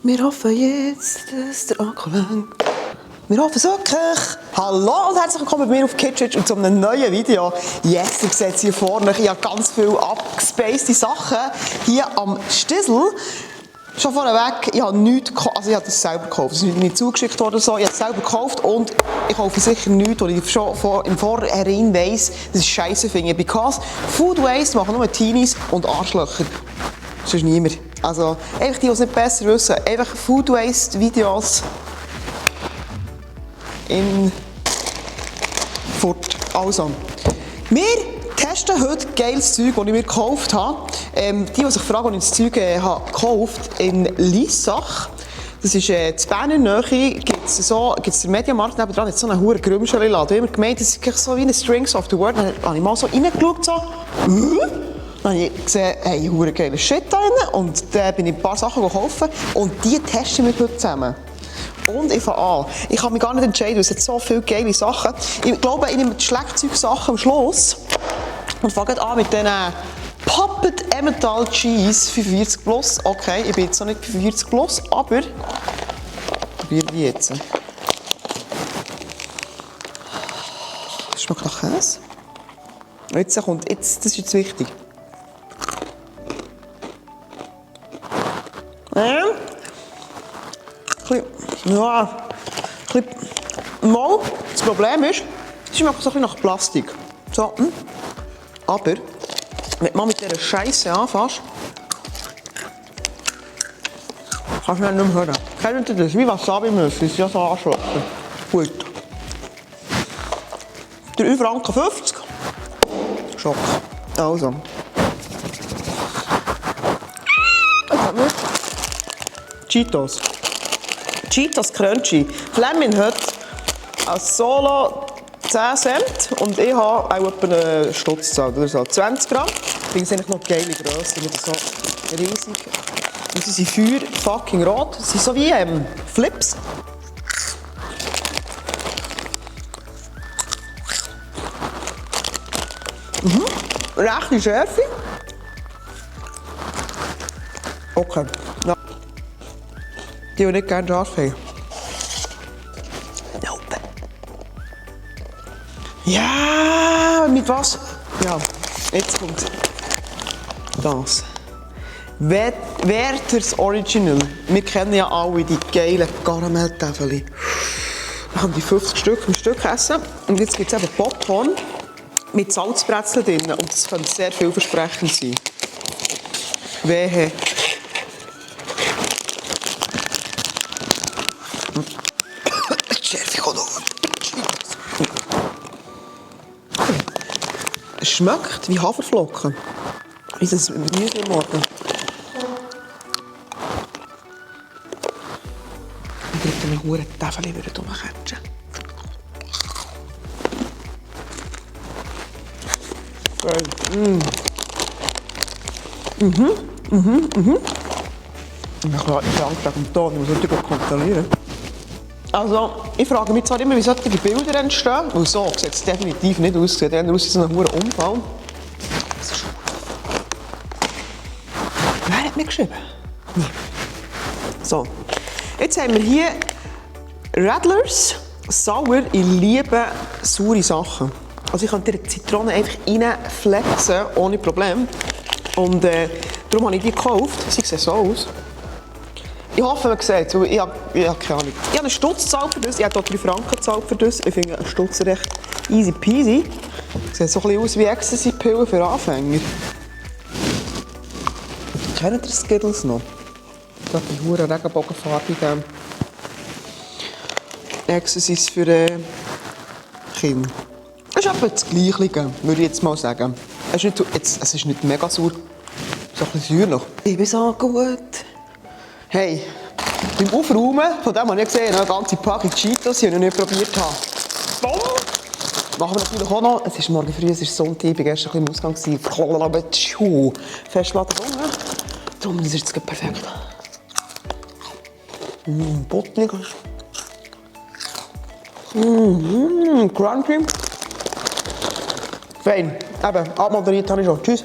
Wir hoffen jetzt, dass der Akku langt. Wir hoffen es wirklich. Hallo und herzlich willkommen bei mir auf Kitschitsch und zu einem neuen Video. Yes, ihr seht es hier vorne. Ich habe ganz viele abgespacede Sachen hier am Stissel. Schon vorneweg, ich habe nichts gekauft, also ich habe das selber gekauft. Das ist nicht zugeschickt worden oder so. Ich habe es selber gekauft und ich kaufe sicher nichts, weil ich schon im Vorhinein weiss, dass ich scheiße finde. Because Food Waste machen nur Teenies und Arschlöcher. Sonst niemand. Also, einfach die, die es nicht besser wissen. Einfach Food Waste Videos in Furt. Also, wir testen heute geiles Zeug, das ich mir gekauft habe. Die sich fragen, ob ich das Zeug habe gekauft in Liessach. Das ist in Bern in der Nähe, gibt es den Mediamarkt nebenan, jetzt so einen hohen Grümscheli-Laden. Ich habe immer gemeint, das ist so wie eine Strings of the World. Dann habe ich mal so reingeschaut, so. Dann habe ich gesehen, hey, hure geiler Shit da drin. Und dann bin ich ein paar Sachen gekauft. Und die testen wir heute zusammen. Und ich fange an. Ich kann mich gar nicht entscheiden, weil es hat so viele geile Sachen. Ich glaube, ich nehme die Schlagzeugsachen am Schluss. Und fange an mit diesen Puppet Emmental Cheese 45 Plus. Okay, ich bin jetzt noch nicht 45 Plus, aber probieren wir jetzt. Das schmeckt nach Käse. Jetzt kommt, das ist jetzt wichtig. Ja, mal, das Problem ist, es schmeckt so ein bisschen nach Plastik. So, aber, wenn man mit dieser Scheiße anfasst, kannst du mich nicht mehr hören. Kennt ihr das? Wie Wasabi-Müsli, das ist ja so anschlossen. Gut. 3,50 Franken. Schock. Also. Was haben wir? Cheetos. Cheetos Crunchy. Flemmin hat als Solo 10 Cent und ich habe auch etwa einen Stutz gezahlt, oder so 20 Gramm. Ich finde es eigentlich noch geile Grösse, nicht so riesig. Und sie sind Feuer fucking rot. Sie sind so wie Flips. Rechte Schärfe. Okay. Ja. Die nicht gerne scharf haben. Nope. Ja, mit was? Ja, jetzt kommt das. Werther's Original. Wir kennen ja alle die geilen Karamelltäfel. Wir haben die 50 Stück im Stück essen. Und jetzt gibt es eben Popcorn mit Salzbrezeln drin. Und das könnte sehr vielversprechend sein. Wehe. Es schmeckt wie Haferflocken. Ist das mit Müsli im Morgen? Ich kriege eine hure Tafel über den Kätzchen. Ich habe Angst wegen dem Ton, ich muss natürlich kontrollieren. Also, ich frage mich zwar immer, wie solche Bilder entstehen, weil so sieht es definitiv nicht aus. Es sieht eher aus wie so ein hoher Unfall. Das ist Wer hat mir geschrieben? Niemand. So, jetzt haben wir hier Radlers sauer. Ich liebe saure Sachen. Also ich kann die Zitrone einfach reinflexen, ohne Problem. Und darum habe ich die gekauft. Sie sehen so aus. Ich hoffe, man sieht es, weil ich habe keine Ahnung. Ich habe einen Stutz gezahlt für das, ich habe hier 3 Franken gezahlt für das. Ich finde einen Stutz recht easy peasy. Sieht so ein bisschen aus wie Ecstasy-Pillen für Anfänger. Kennt ihr Skittles noch? Da hat die hure Regenbogenfarbe in dem. Ecstasys für Kinder. Das ist etwa das Gleiche, würde ich jetzt mal sagen. Es ist nicht mega sauer. Es ist ein bisschen säuerlich. Ich bin so gut. Hey, beim Aufräumen, von dem habe ich gesehen, eine ganze Packung Cheetos, die ich noch nicht probiert habe. Boom! Machen wir natürlich auch noch. Es ist morgen früh, es ist Sonntag, ich war gestern ein bisschen im Ausgang. Festplatte drin. Darum ist es jetzt perfekt. Bottnig. Crunchy. Fein. Eben, abmoderiert habe ich schon. Tschüss.